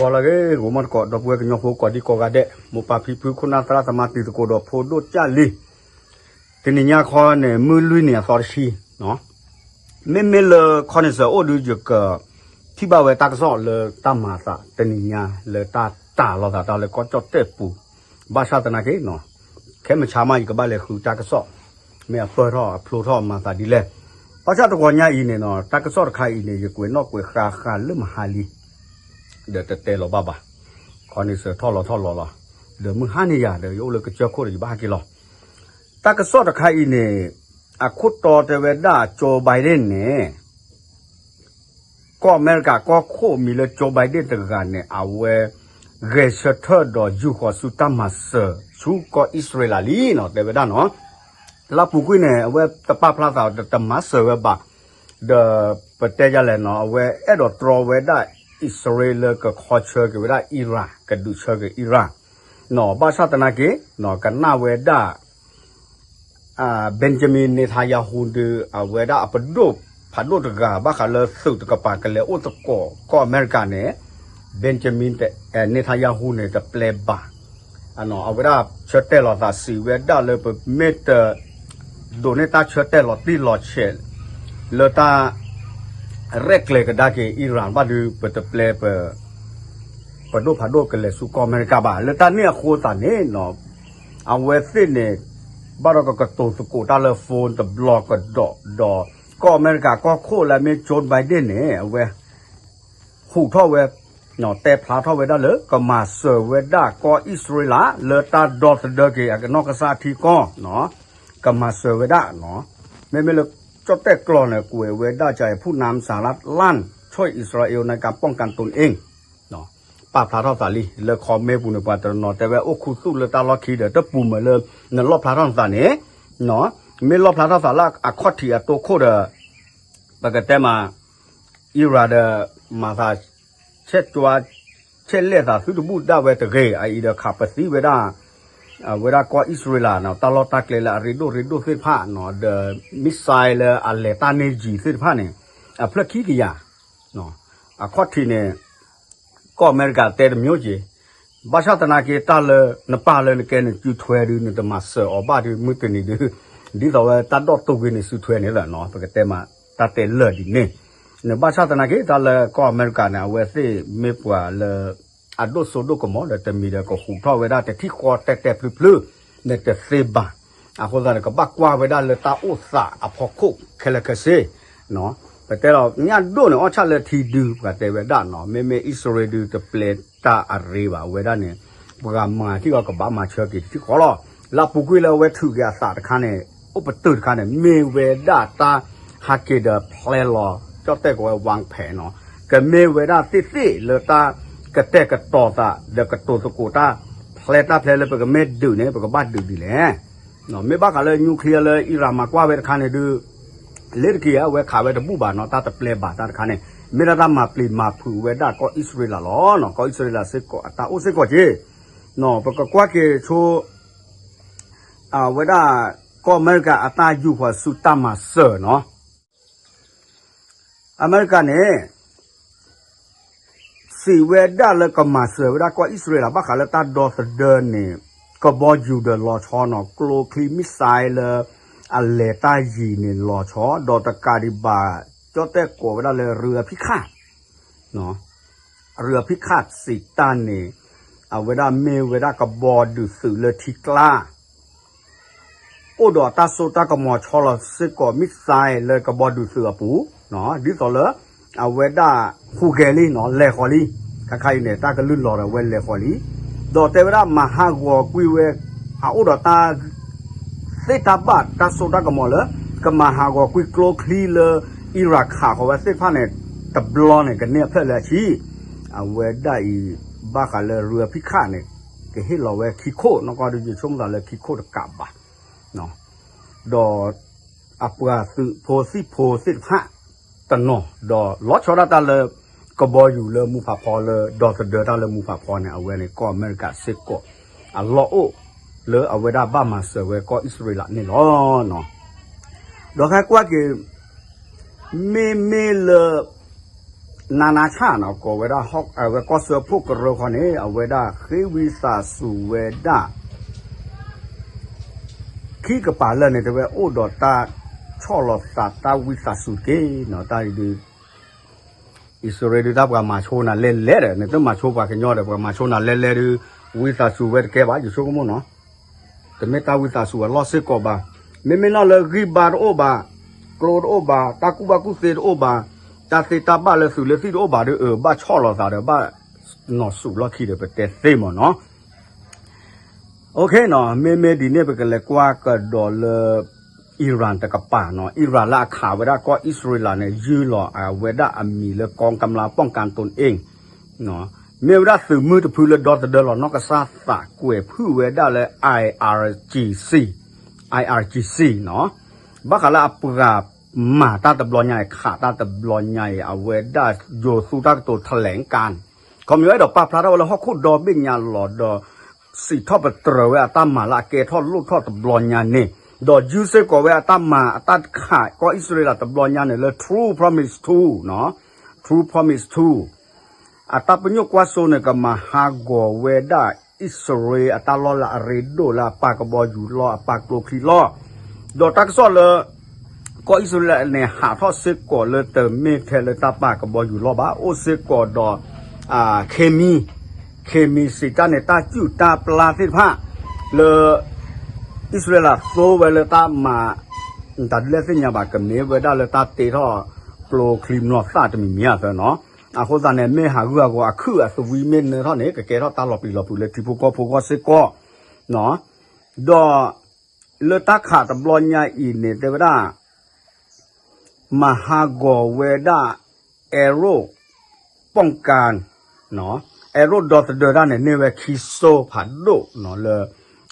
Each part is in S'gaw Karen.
ဂီၤလၢအဂ့ၤ ဂီၤမီၢ်တကိး ဒီပုၢ်ဝဲၢ်ကညီဖိကိးဒံကိးဂၤဒဲး မိၢ်ပၢ်ဖံဖု ခိၣ်နၢ်သရၣ်သမါ တံၤသကိးဒီးဖိဒိၣ်ကၢ်လံၤ, တနံၤညါခီန့ၣ် မုၢ်လွံၢ်နံၤအသီတဆံ, မ့မ့ၢ်လၢခီန့ၣ်စၢၤအိၣ်ဒုးယက ထံၣ်ဘၣ်ဝဲတၢ်ကစီၣ်လၢတၢ်မၤအသးတနံၤညါ လၢတၢ်တၢ်လီၤသးတၢ်လၢကီၢ်ကၠီၣ်တဲၣ်ပူၤ, ဘၣ်ဆၣ်သနာ်က့ ခဲမုၢ်ဆါမး ယကဘၣ်လဲၤဃုတၢ်ကစီၣ်, မ့ၢ်အပၢၢ်ထီၣ်အဖျိထီၣ်မၤသးဒ်လဲၣ်. ဘၣ်ဆၣ်တဂီၤညါအံၤန့ၣ်နီၤ တၢ်ကစီၣ်တခါအံၤန့ၣ် ယကွဲးနီၣ်ကွဲးဃါဃါလၢမဟါလံ, ဒီးတတဲလီၤဘၣ်ဘၣ်, ခီန့ၣ်စၢၤထီၣ်လီၤထီၣ်လီၤလီၤ, ဒီးမုၢ်ဟါန့ၣ်ယၤဒီး ယအိၣ်လၢကစၢၢ်ခိၣ်ဒီး ယဘၣ်ဟဲက့ၤလီၤ. တၢ်ကစီၣ်တခါအံၤန့ၣ် အခိၣ်တီတဲဝဲဒၣ် Joe Biden န့ၣ် ကီၢ်အမဲရကၤကီၢ်ခိၣ်မံၤလၢ Joe Biden တဂၤန့ၣ် အဝဲ ဂဲၤဆၢထၢၣ်ဒီးယူာ်ဃီၤဆူတၢ်မၤစၢၤ ဆူကီၢ်အံၣ်စရ့လးလံနီၤ တဲဝဲဒၣ်နီၤ. လၢအပူၤကွံာ်န့ၣ် အဝဲတပာ်ဖျါသးဒီးတမၤစၢၤဝဲဘၣ်, ဒီးပတဲယလဲၣ်နီၤ အဝဲအဲၣ်ဒိးတြီဝဲဒၣ်အံၣ်စရ့လးလၢကခီဆၢက့ၤဝဲဒၣ်အံရၣ် ကဒုးဆၢက့ၤအံရၣ်နီၤ. ဘၣ်ဆၣ်သနာ်က့ ကနၣ်ဝဲဒၣ် Benjamin Netanyahu ဒီး အဝဲဒၣ်အပဒိၣ်ဖးဒိၣ်တဂၤ ဘၣ်ဃးလၢသုးတကပၤကလဲၤအိၣ်သကိးကီၢ်အမဲရကၤန့ၣ် Benjamin Netanyahu န့ၣ် တပျဲဘၣ်. အဝဲဒၣ်ဆၢတဲာ်လီၤသးစံးဝဲဒၣ်လၢ ပမ့ၢ်တ ဒိးန့ၢ်တၢ်ဆၢတဲာ်လီၤတံၢ်လီၤဆဲး လၢတၢ် ရဲၣ်ကျဲၤကဒါက့ၤအံရၣ်ဘၣ်ဒီး ပတပျဲပ ပဒိၣ်ဖးဒိၣ်ကလဲၤဆူကီၢ်အမဲရကၤဘၣ်. လၢတၢ်န့ၣ်အဃိသတးန့ၣ် အဝဲသ့ၣ်န့ၣ် ဘၣ်ဒီးကကတိၤသကိးတၢ်လၢ phone တဘျီကဒီးဒီး ကီၢ်အမဲရကၤကီၢ်ခိၣ်လၢအမ့ၢ် Joe Biden န့ၣ် အဝဲ ဟူးထီၣ်ဝဲ တဲဖျါထီၣ်ဝဲဒၣ်လၢ ကမၤစၢၤဝဲဒၣ်ကီၢ်အံၣ်စရ့လး လၢတၢ်ဒီသဒၢက့ၤအကနီၢ်ကစၢ်ထံကီၢ် ကမၤစၢၤဝဲဒၣ် မ့မ့ၢ်လၢကၠီၣ်တဲၣ်ကျိာ်န့ၣ် ကွဲးဝဲဒၣ် ကၠၤအံၤဖူၣ်နါမစၤလၢ်လၢ် ช่วยอิสราเอลในการป้องกันตนเอง ပာ်ဖျါထီၣ်သးလံ လၢ comment ပူၤန့ၣ် ပှၤတနီၤတဲဝဲအိၣ်ခူသူၣ်လၢတၢ်လီၢ်ခံဒီး တပူၤမးလၢ နလီၣ်ဖျါထီၣ်နသးန့ၣ် မ့ၢ်လီၣ်ဖျါထီၣ်သးလၢအခီၣ်ထံးအတိခိၣ်ဒီး ပကတဲမး အံရၣ်ဒီး မၤသး ဆဲးကွၢ် ဆဲးလဲၣ်သးသုတဘူၣ်ဒၣ်ဝဲတဂ့ၤ အအံၤဒီးခးပသံဝဲဒၣ် အဝဲဒၣ်ကီၢ်အံၣ်စရ့လး တၢ်လီၢ်တၢ်ကျဲလၢအရ့ဒိၣ်ရ့ဒိၣ်သ့ၣ်တဖၣ် ဒီး missile လၢအလဲၤတၢ်န့ၢ်ယံၤသ့ၣ်တဖၣ်န့ၣ် အဖျၢၣ်ခံကယၤ အခီၣ်ထံးန့ၣ် ကီၢ်အမဲရကၤတဲတမျိုးက့ၤ ဘၣ်ဆၣ်သနာ်က့ တၢ်လၢနပၢ်လၢနကဲန့ၣ် စုထွဲဒုး နတမၤစၢၤအီၤဘၣ်ဒုး မုၢ်တနံၤဒုး ဒ်သိးဝဲတၢ်ဒီၣ်တိၢ်ဂ့ၤန့ၣ် စုထွဲန့ၣ်လီၤနီၤ ပကတဲမး တၢ်တဲလၢာ်ဒ်န့ၣ် နဘၣ်ဆၣ်သနာ်က့ တၢ်လၢကီၢ်အမဲရကၤန့ၣ် အဝဲသ့ၣ်မ့ၢ်ပှၤလၢ အဒိၣ်စိဒိၣ်ကမီၤဒီး တမံၤဒီးကဟူးထီၣ်ဝဲဒၣ်တထံၣ်ဃီတဲာ်တဲာ်ဖျုဖျု နတသ့ဘၣ်. အဃိသတးန့ၣ် ကဘၣ်ကွၢ်ဝဲဒၣ်လၢတၢ်အိၣ်သးအဖီခိၣ်ခဲလၢာ်ခဲဆ့ ပတဲလီၤ ညၣ်ဒိၣ်န့ၣ် အီၣ်ဆၣ်လၢထံဒုး ပှၤတဲဝဲဒၣ်နီၤ မ့မ့ၢ်အံၣ်စရ့လးဒုးတပျဲတၢ်အရ့ဘၣ် အဝဲဒၣ်န့ၣ် ပှၤမၤထံၣ်အီၤကဘၣ်မၤဆၢက့ၤတထံၣ်ဃီလီၤ. လၢအပူၤကွံာ်လၢအဝဲထုးက့ၤအသးတခါန့ၣ် အိၣ်ပတုာ်တခါန့ၣ် မ့ၢ်ဝဲဒၣ်တၢ်ဟးက့ၤဒီးဖျဲလီၤ ကၠီၣ်တဲၣ်ကီးဝဲ ဝၣ်ဖဲးနီၤ ကမ့ၢ်ဝဲဒၣ်သ့ၣ်သ့ၣ်လၢတၢ်ကတဲာ်ကတီၤသး ဒီးကတိၤသကိးတၢ် ဖျဲတၢ်ဖျဲလၢပကမ့ၢ်ဒုးန့ၣ် ပကဘၣ်ဒုးဒ်လဲၣ် မ့ၢ်ဘၣ်ဃးလၢ nuclear လၢအံရၣ်မၤကွၢ်ဝဲတခါန့ၣ်ဒုး လ့တက့ၤအဝဲခးဝဲတဘူၣ်ဘၣ်နီၤ တၢ်တပျဲဘၣ်တၢ်တခါန့ၣ် မ့ၢ်ဒၣ်တၢ်မၤပျံၤမၤဖုးဝဲဒၣ်ကီၢ်အံၣ်စရ့လးလီၤ. ကီၢ်အံၣ်စရ့လးစ့ၢ်ကီးအတၢ်အိၣ်စ့ၢ်ကီးက့ၤ ပကကွၢ်က့ၤဆိ အဝဲဒၣ် ကီၢ်အမဲရကၤအတၢ်ယူာ်ဃီၤဆူတၢ်မၤစၢၤနီၤ အမဲရကၤန့ၣ် စံးဝဲဒၣ်လၢကမၤစၢၤဝဲဒၣ်ကီၢ်အံၣ်စရ့လး ဘၣ်ဃးလၢတၢ်ဒီသဒၢန့ၣ် ကဘီယူၤဒီးလီၤဆီနီၤ ကျိချံ missile လၢ အလဲၤတၢ်ယံၤန့ၣ်လီၤဆီ ဒီးတကးဒံးဘၣ် ကၠီၣ်တဲၣ်ကိးဝဲဒၣ်လၢ ရုအဖံခၣ် ရုအဖံခၣ်စံးတၢ်န့ၣ် အဝဲဒၣ်မ့ၢ်ဝဲဒၣ်ကဘီဒုးသုးလၢထံကျါ အိၣ်ဒီးတၢ်စိတၢ်ကမီၤဆီလီၤစ့ၢ်ကီး missile လၢကဘီဒုးသုးအပူၤ ဒ်သိးလၢ အဝဲဒၣ်ဟူးဂဲၤလံနီၤ လဲၤဃီၤလံ ခါခါအံၤန့ၣ် တၢ်ကလုၢ်လီၤဒီးအဝဲလဲၤဃီၤလံ ဒီးတဲဝဲဒၣ်မၤဟးဂီၤကွံာ်ဝဲ အအိၣ်ဒီးတၢ် သ့ၣ်တၢ်ဘၣ်တၢ်စိတၢ်ကမီၤလၢ ကမၤဟးဂီၤကွံာ်ကျိချံလၢ အံရၣ်ခးဃီၤဝဲသ့ၣ်တဖၣ်န့ၣ် တဘျီန့ၣ် ကန့ၢ်အဖျၢၣ်လၢအဆံ အဝဲဒၣ်အံၤ ဘၣ်ဃးလၢရုအဖံခၣ်န့ၣ် ကဟ့ၣ်လီၤဝဲခံခိၣ် နီၢ်ကီၢ်ဒုးယဆိကမိၣ်သးလၢခံခိၣ်တကးဘၣ် ဒီးအပှၤသုးဖိသံၣ်ဖိသ့ၣ်တဖၣ်တနီၤ ဒီးလီၤဆီဒၣ်တၢ်လၢ ကဘီယူၤလၢမူဖးဖီလၢ ဒီသဒၢတၢ်လၢမူဖးဖီန့ၣ် အဝဲန့ၣ်ကီၢ်အမဲရကၤစ့ၢ်ကီး အလီၢ်အိၣ် လၢအဝဲဒၣ်ဘၣ်မၤစၢၤဝဲကီၢ်အံၣ်စရ့လးန့ၣ်လီၤ. ဒီးခဲကွၢ်က့ၤ မ့မ့ၢ်လၢ နါနါဆၣ်နီၤ ကိးဝဲဒၣ် အဝဲကီၢ်စၢဖှိၣ်ကရၢခီန့ၣ် အဝဲဒၣ်ဃ့ဝံသးစူၤဝဲဒၣ် ခံကပၤလၢာ်န့ၣ် တဲဝဲအိၣ်ဒီးတၢ်ဆီၣ်လီၤသးတၢ်ဝံသးစူၤတက့ၢ်နီၤ တၢ်အံၤဒုး အံၣ်စရ့လးဒုးတၢ်ပှၤမၤဆိနၤလဲၤလဲၤဒီး နတမၤဆိပှၤကညီဒီး ပှၤမၤဆိနၤလဲၤလဲၤဒုး ဝံသးစူၤဝဲတကဲဘၣ် ယဆိကမိၣ်နီၤ တမ့ၢ်တၢ်ဝံသးစူၤအလီၢ်စ့ၢ်ကီးဘၣ်. မ့မ့ၢ်လီၤလၢဂံၢ်ဘါတအိၣ်ဘၣ်, ကျိတအိၣ်ဘၣ်, တၢ်ကူၣ်ဘၣ်ကူၣ်သ့တအိၣ်ဘၣ်, တၢ်သ့တၢ်ဘၣ်လၢသုးလၢသံၣ်တအိၣ်ဘၣ်ဒီး အၢ ဘၣ်ဆီၣ်လီၤသးဒီး ဘၣ်နီၢ်စူးလီၢ်ခံဒီး ပတဲသ့မ့ၢ်နီၤ. အိၣ်ခ့နီၤ, မ့မ့ၢ်ဒ်န့ၣ် ပကလဲၤကွၢ်ကဒီးလၢ Iran တကပၤနီၤ, Iran လၢအခးဝဲဒၣ်ကီၢ်အံၣ်စရ့လးန့ၣ် ယုၢ်လီၤအဝဲဒၣ်အမံၤလၢ กองกำลังป้องกันตนเอง မ့ၢ်ဝဲဒၣ်သုးမုၢ်တဖုလၢဒီသဒၢလီၤနီၢ်ကစၢ်သးကွဲးဖုၣ်ဝဲဒၣ်လၢ I R G C, I R G C နီၤ, ဘၣ်ဃးလၢအပှၤမၤတၢ်တဘျီညါအံၤ ခးတၢ်တဘျီညါအံၤ အဝဲဒၣ်ယိၤသူတၢ်ကတိၤ แถลงการ ခီပညီအဲၣ်ဒိးပာ်ဖျါထီၣ်ဝဲလၢဟီၣ်ခိၣ်ဒီဘ့ၣ်ညါလီၤဒီး စံးထီၣ်ပတြၢၤဝဲအတၢ်မၤလၢအကဲထီၣ်လိၣ်ထီၣ်တဘျီညါန့ၣ်, ဒီးယုၢ်စ့ၢ်ကီးဝဲအတၢ်မၤအတၢ်ခးကီၢ်အံၣ်စရ့လးတဘျီညါန့ၣ်လၢ True Promise Two နီၤ, True Promise Two အတၢ်ပညိၣ်ကွၢ်စိန့ၣ် ကမၤဟးဂီၤဝဲဒၣ်အံၣ်စရ့လးအတၢ်လီၢ်လၢအရ့ဒိၣ်လၢအပာ်ကဘီယူၤလီၢ် အပာ်ကျိချံလီၢ်, ဒီးတၢ်ကစီၣ်လၢ ကီၢ်အံၣ်စရ့လးန့ၣ် ဟးထီၣ်စ့ၢ်ကီးလၢတမ့ၢ်ထဲလၢတၢ်ပာ်ကဘီယူၤလီၢ်ဘၣ်, အိၣ်စ့ၢ်ကီးဒီး เคมี, เคมี စံးတၢ်န့ၣ် တၢ်ကူၣ်တၢ်ပျၢ်သ့ၣ်တဖၣ် လၢ အံၣ်စရ့လးသိဝဲလၢတၢ်မၤ တၢ်ဒုးလဲၣ်သ့ၣ်ညါဘၣ် ကမ့ၢ်ဝဲဒၣ်လၢတၢ်တ့ထီၣ်ကျိချံမျိာ်သၣ်တမံၤမံၤအသၢနီၤ, အဃိသတးန့ၣ် မ့ၢ်ဟးဂုာ်ဟးဂီၤအခုၣ်အသဝံမ့ၢ်နၢထီၣ်န့ၣ် ကကဲထီၣ်တၢ်လီၤပျံၤလီၤဖုးလၢထံဖိကီၢ်ဖိဂီၢ်စ့ၢ်ကီး, ဒီး လၢတၢ်ခးတဘျီညါအံၤန့ၣ် တဲဝဲဒၣ် မၤဟးဂီၤဝဲဒၣ် အဲရိၣ် ပိာ်ကၢၣ် အဲရိၣ်ဒီသဒၢတၢ်န့ၣ် န့ၢ်ဝဲခံစိဖးဒိၣ်နီၤ လၢ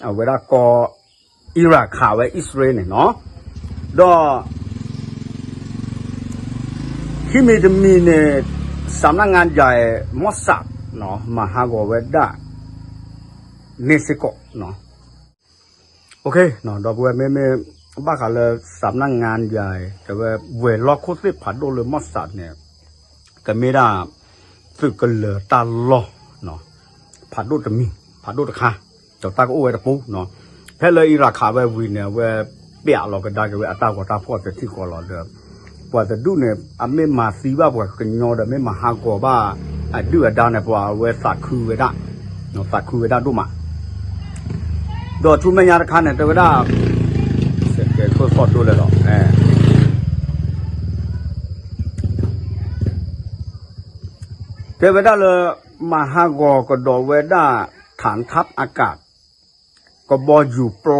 အဝဲဒၣ်ကီၢ် အံရၣ်ခးဝဲအံၣ်စရ့လးန့ၣ်နီၤ, ဒီး ခံမံၤတမံၤန့ၣ် စးနၣ်ငါယၤ မီၢ်စး မၤဟးဂီၤဝဲဒၣ် န့ၣ်စ့ၢ်ကီး ဒီပုၢ်ဝဲၢ်မ့မ့ၢ် ဘၣ်ဃးလၢ စးနၣ်ငါယၤ တဲဝဲ ဝဲၤလီၢ်ခိၣ်သ့ၣ်ဖးဒိၣ်လၢမီၢ်စးန့ၣ် ကမ့ၢ်ဒၣ် သုးကလၢၤတၢ်လီၢ် ဖးဒိၣ်တမံၤ ဖးဒိၣ်တခါ ဒီးတၢ်ကအိၣ်ဝဲတပူၤနီၤ, ဖဲလၢအံရၣ်ခးဝဲဝံၤန့ၣ် အဝဲပျးလီၤကဒါက့ၤဝဲအတၢ်ဂီၤတၢ်ဖှီၣ်တထံၣ်ဃီလီၤဒီး ပှၤတဒူၣ်န့ၣ် အမ့ၢ်မၤသံဘၣ်ပှၤကညီဒီး မ့ၢ်မၤဟးဂီၤဘၣ် အဒုၣ်အဒါန့ၣ် ပှၤအဝဲသးခုဝဲဒၣ် သးခုဝဲဒၣ်ဒိၣ်မး, ဒီးဆူမဲာ်ညါတခါန့ၣ် တဲဝဲဒၣ် ကဲခိၣ်သီၣ်ဒိၣ်လဲၣ်လီၤ တဲဝဲဒၣ်လၢ မၤဟးဂီၤကဒီးဝဲဒၣ် ထၣ်ထးအကၣ် ကဘီယူၤပျီ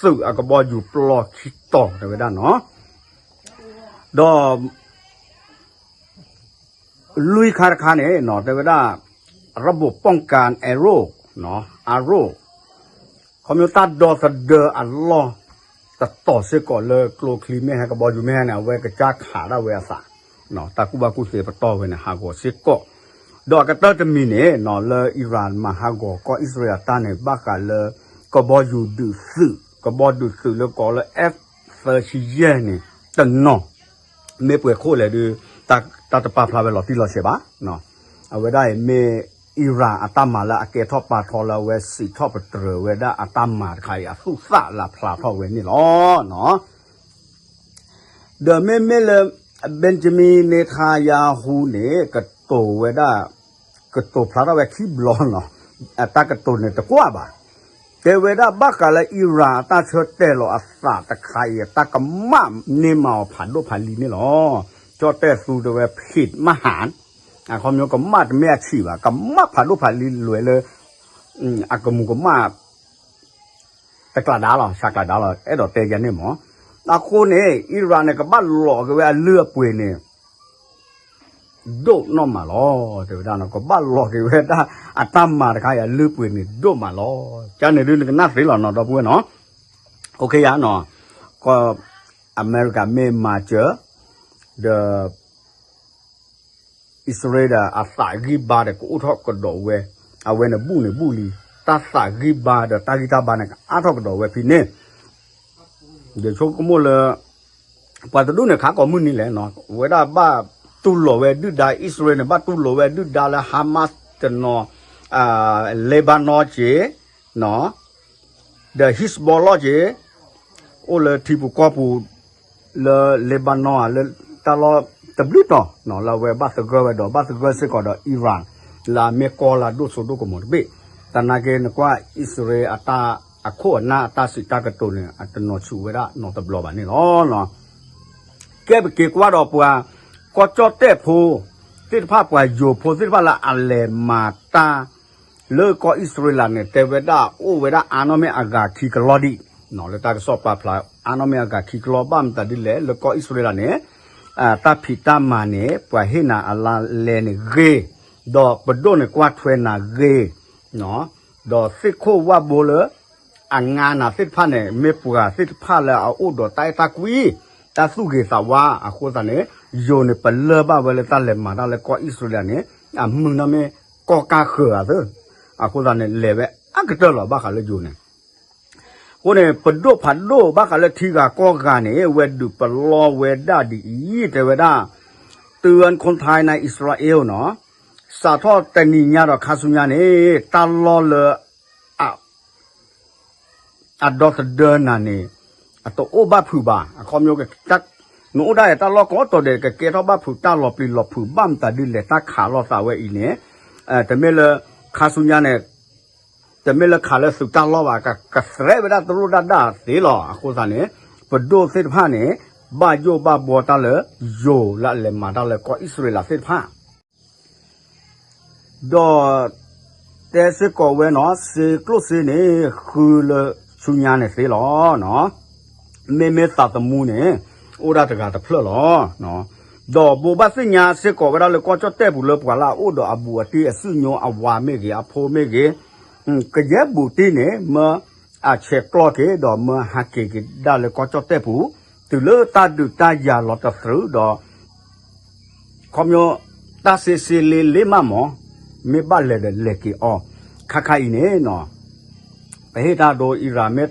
သုးအကဘီယူၤပျီခံတီၤ တဲဝဲဒၣ်နီၤ, ဒီး လွံၢ်ခါတခါန့ၣ်နီၤ တဲဝဲဒၣ် ระบบป้องกัน Arrow နီၤ Arrow ခီဖျိတၢ်ဒီသဒၢအလီၢ် တတီၤစ့ၢ်ကီးလၢကျိချံမ့ၢ်ဟဲကဘီယူၤမ့ၢ်ဟဲန့ၣ် အဝဲကစၢ်ခးဒၣ်ဝဲအသး တၢ်ကူၣ်ဘၣ်ကူၣ်သ့ပတီၢ်ဝဲန့ၣ် ဟးဂီၤစ့ၢ်ကီး, ဒီးအကတၢၢ်တမံၤန့ၣ်နီၤ လၢအံရၣ်မၤဟးဂီၤကီၢ်အံၣ်စရ့လးတၢ်န့ၣ် ဘၣ်ဃးလၢ ကဘီယူၤဒုးသုး ကဘီဒုးသုးလၢကိးလၢ F thirty-five န့ၣ် တနီၤ မ့ၢ်ပှဲၤခိၣ်လဲၣ်ဒုး တၢ်တပာ်ဖျါဝဲလီၤတံၢ်လီၤဆဲးဘၣ်. အဝဲဒၣ်အံၤမ့ၢ် အံရၣ်အတၢ်မၤလၢအကဲထီၣ်ပာ်ထီလၢအဝဲစံးထီၣ်ပတြၢၤဝဲဒၣ်အတၢ်မၤတခါအံၤ အသူၣ်သၣ်လၢဖျါထီၣ်ဝဲန့ၣ်လီၤ. ဒီးမ့မ့ၢ်လၢ Benjamin Netanyahu န့ၣ် ကတိၤဝဲဒၣ် ကတိၤဖျါထီၣ်ဝဲခံဘျီနီၤ, အတၢ်ကတိၤန့ၣ်တကွၢ်ဘၣ်. တဲဝဲဒၣ်ဘၣ်ဃးလၢအံရၣ်အတၢ်ဆၢတဲာ်လီၤအသးတခါအံၤ တၢ်ကမၣ်န့ၢ်မၤအီၤဖးဒိၣ်ဖးလံၤန့ၣ်လီၤ. ကၠီၣ်တဲၣ်သူတဲဝဲ ဖံးမၢ်ဟၣ် အခီပညီကမၣ်တမ့ၢ်အဆံးဘၣ် ကမၣ်ဖးဒိၣ်ဖးလံၤလဲၣ်လၢ အကမူၤကမၣ် တကျးဒါလီၤ ဆးကျးဒါလီၤ အဲၣ်ဒိးတဲယၤန့ၣ်မး. အဃိန့ၣ် အံရၣ်န့ၣ် ကဘၣ်လီၤက့ၤဝဲအလုၢ်အပှ့ၤန့ၣ် ဒိၣ်နီၢ်မးလီၤ တဲဝဲဒၣ်နီၤ ကဘၣ်လီၤက့ၤဝဲဒၣ်အတၢ်မၤတခါအံၤ အလုၢ်အပှ့ၤန့ၣ် ဒိၣ်မးလီၤ. ကန့ၣ်ဒုးနကနၣ်သ့လီၤနီၤ ဒီပုၢ်ဝဲၢ်နီၤ. အိၣ်ခ့ယါနီၤ ကီၢ်အမဲရကၤမ့ၢ်မၤစၢၤ ဒီး အံၣ်စရ့လးဒီးအသးဂံၢ်ဘါဒီးကအိၣ်ထီၣ်ကဒီးဝဲ, အဝဲန့ၣ်ဘူၣ်န့ၣ်ဘူၣ်လံ, တၢ်သးဂံၢ်ဘါဒီးတၢ်ဂံၢ်တၢ်ဘါန့ၣ် ကအါထီၣ်ကဒီးဝဲဖဲန့ၣ်, ယဆိကမိၣ်လၢ ပှၤတဒူၣ်န့ၣ်ခးကိးမုၢ်နံၤလဲၣ်နီၤ, ဝဲဒၣ်ဘၣ် ဘၣ်တူၢ်လိာ်ဝဲဒုၣ်ဒါ အံၣ်စရ့လးန့ၣ် ဘၣ်တူၢ်လိာ်ဝဲဒုၣ်ဒါလၢ Hamas တနီၤ Lebanon က့ၤ ဒီး Hezbollah က့ၤ အိၣ်လၢထံပူၤကီၢ်ပူၤ လၢ Lebanon ဧါ လၢတၢ်လီၢ်တဘျုးတီၤ လၢအဝဲဘၣ်သဂၢၢ်ဝဲဒီး ဘၣ်သဂၢၢ်စ့ၢ်ကီးဒီး Iran လၢအမ့ၢ်ကီၢ်လၢအဒိၣ်စိဒိၣ်ကမီၤတဘ့ၣ်. သနာ်က့ နကွၢ်အံၣ်စရ့လးအတၢ်အခိၣ်အနၢ်အတၢ်စံးတၢ်ကတိၤန့ၣ် အတနီၤဆူၣ်ဝဲဒၣ်နီတဘျီဘၣ်န့ၣ်လီၤ. ကဲပက့ၤကွၢ်ဒီးပှၤ ကီၢ်ကၠီၣ်တဲၣ်ဖိသ့ၣ်တဖၣ် ပှၤယိၤဖိသ့ၣ်တဖၣ်လၢအလဲၤမၤတၢ် လၢကီၢ်အံၣ်စရ့လးန့ၣ် တဲဝဲဒၣ်အိၣ်ဝဲဒၣ်အါနီၢ်မ့ၢ်အဂၤခံကလီၢ်ဒံး, လၢတၢ်ကစီၣ်ပာ်ဖျါ အါနီၢ်မ့ၢ်အဂၤခံကလီၢ် ဘၣ်မတၤဒ်လဲၣ် လၢကီၢ်အံၣ်စရ့လးန့ၣ် တၢ်ဖံးတၢ်မၤန့ၣ် ပှၤဟ့ၣ်နၤအလါလဲန့ၣ်ဂ့ၤ, ဒီးပဒိၣ်န့ၣ်ကွၢ်ထွဲနၤဂ့ၤ, ဒီးသ့ၣ်ခိၣ်ဝၣ်ဘိလၢ အငါနၤသ့ၣ်တဖၣ်န့ၣ် မ့ၢ်ပှၤသ့ၣ်တဖၣ်လၢအအိၣ်ဒီးတၢ်အဲၣ်တၢ်ကွံ, တၢ်သူၣ်ဂ့ၤသးဝါအဃိသတးန့ၣ် ယိၤန့ၣ်ပလၢၢ်ဘၣ်ဝဲလၢတၢ်လဲၤမၤတၢ်လၢကီၢ်အံၣ်စရ့လးန့ၣ် အမုာ်နီၢ်မ့ၢ်ကီၢ်ကၢ်ဃၢၤအသး, အဃိသတးန့ၣ် လဲၤဝဲအါကတၢၢ်လီၤ ဘၣ်ဃးလၢယိၤန့ၣ် အဃိန့ၣ် ပဒိၣ်ဖးဒိၣ်ဘၣ်ဃးလၢထံဂၤကီၢ်ဂၤန့ၣ် ဝဲဒုးပလီၢ်ဝဲဒၣ်ဒ်အံၤ တဲဝဲဒၣ် တုၤအၢၣ်ခိၣ်ထါနၤအံၣ်စရ့လးနီၤ စးထီၣ်တနံၤညါဒီးခါဆူညါန့ၣ် တၢ်လီၢ်လၢ အဒီသဒၢနၤန့ၣ် အတအိၣ်ဘၣ်ဖုးဘၣ်. အခီပညီ နအိၣ်ဒၣ်ယတၢ်လီၢ်ကိးတီၤဒဲး ကကဲထီၣ်ဘၣ်ဖုးတၢ်လီၤပျံၤလီၤဖုး ဘၣ်မတၤဒ်လဲၣ် တၢ်ခးလိာ်သးဝဲအံၤန့ၣ် တမ့ၢ်လၢ ခါဆူညါန့ၣ် တမ့ၢ်လၢခးလၢသုးတၢ်လီၢ်ဘၣ်, ကသရဲးဝဲဒၣ်တလိၣ်ဒၣ်ဒၣ်သ့လီၤ. အဃိသတးန့ၣ် ပဒိၣ်သ့ၣ်တဖၣ်န့ၣ် ဘၣ်ယိၣ်ဘၣ်ဘှီတၢ်လၢ ယိၤလၢအလဲၤမၤတၢ်လၢကီၢ်အံၣ်စရ့လးသ့ၣ်တဖၣ် ဒီး တဲစ့ၢ်ကီးဝဲနီၤ စ့ကျိၣ်စ့န့ၣ် ဃုလၢဆူညါန့ၣ်သ့လီၤ. မ့မ့ၢ်သးသမူန့ၣ် အိၣ်ဒၣ်တဂၤတဖျၢၣ်လီၤ. ဒီးဘိးဘၣ်သ့ၣ်ညါစ့ၢ်ကီးဝဲဒၣ်လၢကီၢ်ကၠီၣ်တဲၣ်ပူၤလၢပှၤလၢအအိၣ်ဒီးအဘူးအတံၢ်အစုညိ အဝၤမ့ၢ်ဂ့ၤ အဖိမ့ၢ်ဂ့ၤ ကယဲၢ်ဘူးတံၢ်န့ၣ် မၢအဆဲးကျိးက့ၤဒီးမၢဟးက့ၤက့ၤဒၣ်လၢကီၢ်ကၠီၣ်တဲၣ်ပူၤ တုၤလၢတၢ်ဒုးတၢ်ယၤလီၤတသြုးဒီး ခီပညီ တၢ်စ့စ့လ့လ့မးမး မ့ၢ်ဘၣ်လဲၤဒီးလဲၤက့ၤအီၤ ခါခါအံၤန့ၣ်နီၤ ပဟ့ၣ်တၢ်ဒိ အံရၣ်မ့ၢ်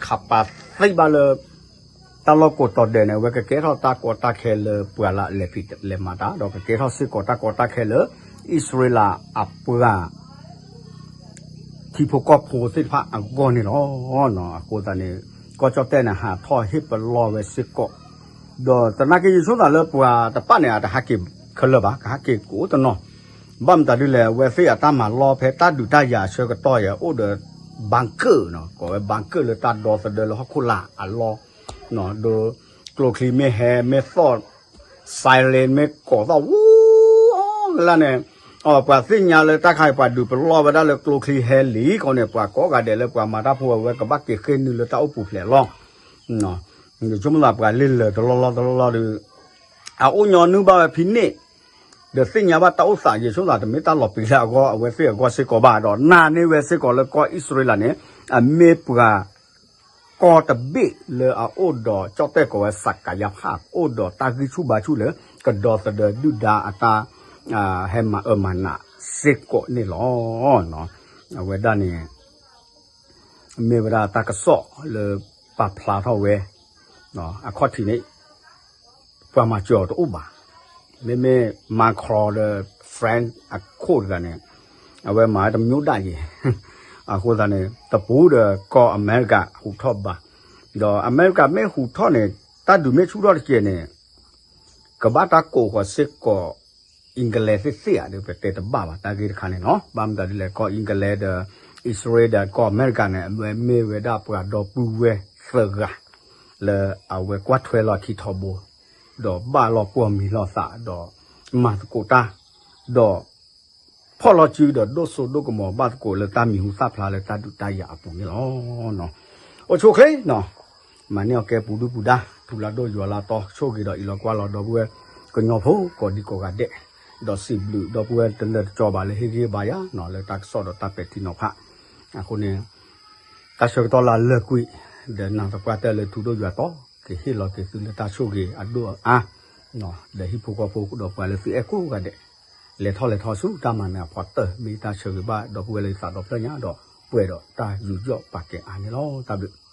ခးပာ်သံဘၣ်လၢ တၢ်လီၢ်ကိးတီၤဒဲးန့ၣ် အဝဲကကဲထီၣ်တၢ်ကီတၢ်ခဲလၢပှၤလၢအလဲၤဖံးလဲၤမၤတၢ် ဒီးကကဲထီၣ်စ့ၢ်ကီးတၢ်ကီတၢ်ခဲလၢ အံၣ်စရ့လးအပှၤ ထံဖိကီၢ်ဖိသ့ၣ်တဖၣ်အဂီၢ်န့ၣ်လီၤ. အဃိသတးန့ၣ် ကီၢ်ကၠီၣ်တဲၣ်န့ၣ် ဟးထီၣ်ဟ့ၣ်ပလီၢ်ဝဲစ့ၢ်ကီး ဒီးသနာ်က့ယဆိကမိၣ်လၢပှၤတဖၣ်န့ၣ် အတဟးက့ၤခဲလၢာ်ဘၣ်, ကဟးက့ၤကအိၣ်တနီၤ, ဘၣ်မတၤဒ်လဲၣ် အဝဲသ့ၣ်အတၢ်မၤလီၢ်ဖဲတၢ်ဒုးတၢ်ယၤအဆၢကတီၢ်အံၤ အိၣ်ဒီး bunker နီၤ, ကိးဝဲ bunker လၢတၢ်ဒီသဒၢလၢဟီၣ်ခိၣ်လာ်အလီၢ်, ဒီးကျိချံမ့ၢ်ဟဲမ့ၢ်သီၣ် siren မ့ၢ်ကိးသီၣ် ဝူ လၢန့ၣ်, ပှၤသ့ၣ်ညါလၢတၢ်ခါအံၤ ပှၤဒုးပလီၢ်ဝဲဒၣ်လၢကျိချံဟဲလံအဃိန့ၣ် ပှၤကိးဂၤဒဲးလၢပှၤမၤတၢ်ဖိဝဲ ကဘၣ်က့ၤဃ့ၢ်နုာ်လၢတၢ်အိၣ်ပူၤဖျဲးအလီၢ် ယဆိကမိၣ်သးပှၤလ့ၢ်လၢာ်တလီၢ်လီၢ်တလီၢ်လီၢ်ဒီး အအိၣ်ညီနုၢ်ဘၣ်ဝဲဖဲန့ၣ်, ဒီးသ့ၣ်ညါဘၣ်တၢ်အိၣ်သး ယဆိကမိၣ်သးတမ့ၢ်တၢ်လီၤပျံၤလၢအဂီၢ် အဝဲသ့ၣ်အဂီၢ်စ့ၢ်ကီးဘၣ် ဒီးနာ်န့ၢ်ဝဲစ့ၢ်ကီးလၢကီၢ်အံၣ်စရ့လးန့ၣ် အမ့ၢ်ပှၤ ကီၢ်တဘ့ၣ်လၢအအိၣ်ဒီးကၠီၣ်တဲၣ်ကိးဝဲ စကၤယါဖး အိၣ်ဒီးတၢ်ဂံၢ်ဆူၣ်ဘါဆူၣ်လၢ ကဒီသဒၢဒုၣ်ဒါအတၢ် ဟဲမၤအၢမၤနးစ့ၢ်ကီးန့ၣ်လီၤ. အဝဲဒၣ်န့ၣ် မ့ၢ်ဝဲဒၣ်တၢ်ကစီၣ်လၢပာ်ဖျါထီၣ်ဝဲ အခီၣ်ထံးန့ၣ် ပှၤမၤစၢၤအီၤတအိၣ်ဘၣ်. မ့မ့ၢ် Macron ဒီး France အခိၣ်တဂၤန့ၣ် အဝဲမၤတမံၤဒၣ်ယဲၢ် အဃိသတးန့ၣ် တပူၤဒီးကီၢ်အမဲရကၤဟူးထီၣ်ဘၣ်. ဒီးအမဲရကၤမ့ၢ်ဟူးထီၣ်န့ၣ် တၢ်ဒုးမ့ၢ်ဆူၣ်ထီၣ်တက့ၢ်န့ၣ် ကဘၣ်တၢ်ကိးဃီၤစ့ၢ်ကီး England သ့ၣ်သ့ၣ်ဧါ ဒီးပတဲတဘၣ်ဘၣ် တၢ်ဂ့ၢ်တခါန့ၣ်လီၤ. ဘၣ်မတၤဒ်လဲၣ် ကီၢ် England ဒီး အံၣ်စရ့လးဒီးကီၢ်အမဲရကၤန့ၣ် အဝဲမ့ၢ်ဝဲဒၣ်ပှၤဒီပုၢ်ဝဲၢ်သၢဂၤ လၢအဝဲကွၢ်ထွဲလီၤခံထီဘိ ဒီးဘၣ်လီၤပှီၢ်မံၤလီၤသး ဒီးမၤသကိးတၢ် ဒီး ဖီၣ်လီၤစုဒီးဒိၣ်စိဒိၣ်ကမီၤ ဘၣ်သကိးလၢတၢ်မံၤဟူသၣ်ဖျါလၢတၢ်ဒုးတၢ်ယၤအပူၤန့ၣ်လီၤ. အိၣ်ဆူၣ်ချ့နီၤ, မၤန့ၢ်အီၤကဲပူၤဒုၣ်ပူၤဒါ ထူလၢဒိၣ်ယွၤလၢတီ ဆိၣ်ဂ့ၤဒီးအံးလီၤကွၢ်လီၤ ဒီပုၢ်ဝဲၢ် ကညီဖိကိးဒံကိးဂၤဒဲး, ဒီးစံးဘျုးဒီပုၢ်ဝဲၢ်တလၢတကၠီဘၣ်လၢဟ့ၣ်ဂံၢ်ဟ့ၣ်ဘါယၤနီၤ လၢတၢ်ကစီၣ်ဒီးတၢ်ပဲာ်ထံနီၤဖး, အဃိန့ၣ် တၢ်ဆၢကတီၢ်လၢအလၢာ်ကွံာ် ဒီးနၢ်သပှၢ်တၢၢ်လၢထူဒိၣ်ယွၤတီ ကဟ့ၣ်လီၤက့ၤသုလၢတၢ်ဆိၣ်ဂ့ၤအဒိၣ်အအါ ဒီးဟံၣ်ဖိဃီဖိဒီးပှၤလၢသုအဲၣ်ကိးဂၤဒဲး, လဲၤထီၣ်လဲၤထီဆူတၢ်မၤနၢၤအဖီတၢၢ် မ့ၢ်တၢ်ဆၢဂ့ၤဘၣ်ဒီပုၢ်ဝဲၢ်လၢယသးဒီဖျၢၣ်ညါဒီး ပှဲၤဒီးတၢ်ယူးယီၣ်ပာ်ကဲအါန့ၣ်လီၤ. တၢ်ဘျုး